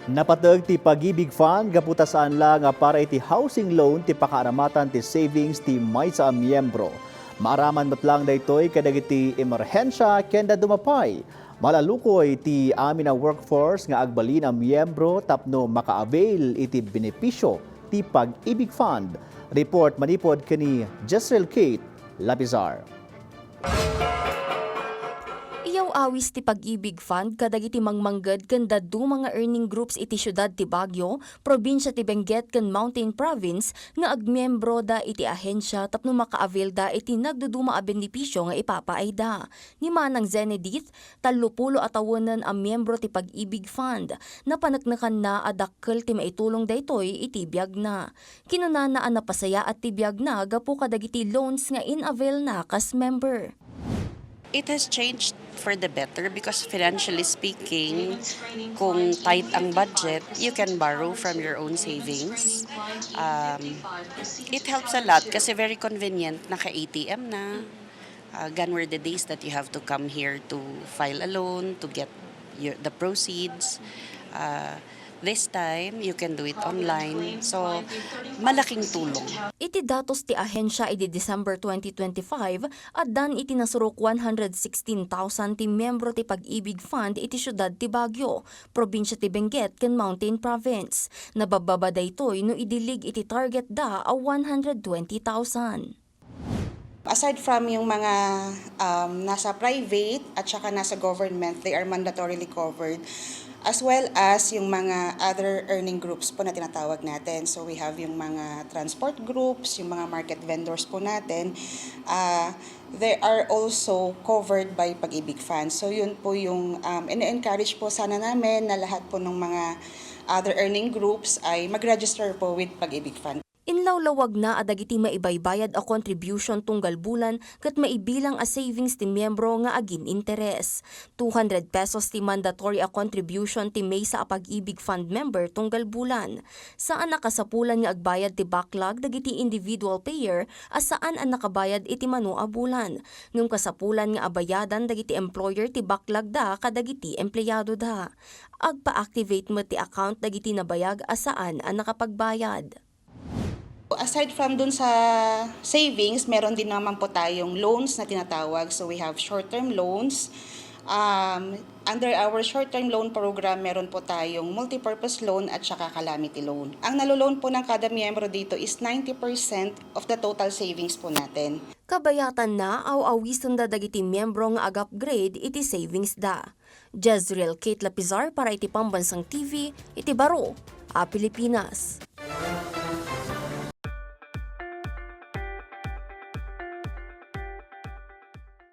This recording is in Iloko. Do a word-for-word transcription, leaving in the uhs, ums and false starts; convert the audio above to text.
Napateg ti Pag-ibig Fund gapu ta saan la nga para iti housing loan ti pakaanamatan ti savings ti maysa a miyembro. Maaraman met lang daytoy kadagiti emerhensia ken dadduma pay. Malalukoy ti amin a workforce nga agbalin a miyembro tapno maka-avail iti benepisio ti Pag-ibig Fund. Report manipud ken ni Jezreel Kate Lapizar. Iyaw-awis ti Pag-ibig Fund kadagiti mangmangged ken dadduma nga earning groups iti siudad ti Baguio, probinsia ti Benguet ken Mountain Province nga agmiyembroda iti ahensia tapno maka-availda iti nagduduma a benepisio nga ipapaayda. Ni Manang Zenedith, tallopulo a tawenen a miyembro ti Pag-ibig Fund. Napaneknekanna a dakkel ti maitulong daytoy iti biagna. Kinunana a napasayaat ti biagna gapu kadagiti loans nga in-availna kas member. It has changed for the better because, financially speaking, kung tight ang budget, you can borrow from your own savings. Um, it helps a lot kasi very convenient, naka-A T M na. Uh, gone were the days that you have to come here to file a loan, to get your, the proceeds. Uh, this time, you can do it online. So, malaking tulong. Iti datos ti ahensia idi December twenty twenty-five, addan iti nasurok one hundred sixteen thousand ti miyembro ti Pag-ibig Fund iti siudad ti Baguio, probinsia ti Benguet ken Mountain Province. Nababbaba daytoy no idilig iti target da a one hundred twenty thousand. Aside from yung mga, um, nasa private at saka nasa government, they are mandatorily covered, as well as yung mga other earning groups po na tinatawag natin. So, we have yung mga transport groups, yung mga market vendors po natin, ah, they are also covered by Pag-ibig Funds. So, yun po yung, um, ine-encourage po sana namin na lahat po ng mga other earning groups ay mag-register po with Pag-ibig Fund. Inlawlawagna a dagiti maibaybayad a contribution tunggal bulan ket maibilang a savings ti miyembro nga agin-interes. Two hundred pesos ti mandatory a contribution ti maysa a Pag-ibig Fund member tunggal bulan. Saan a kasapulan nga agbayad ti backlog dagiti individual payer a saan a nakabayad iti mano a bulan, ngem kasapulan nga abayadan dagiti employer ti backlog da kadagiti empleyadoda. Agpa-activate met ti account dagiti nabayag a saan a nakapagbayad. Aside from dun sa savings, meron din naman po tayong loans na tinatawag. So, we have short-term loans. Um, under our short-term loan program, meron po tayong multipurpose loan at saka calamity loan. Ang nalo-loan po ng kada miyembro dito is ninety percent of the total savings po natin. Kabayatanna, aw-awisenda dagiti miyembro nga ag-upgrade iti savings da. Jezreel Kate Lapizar para iti Pambansang T V, iti baro a Pilipinas.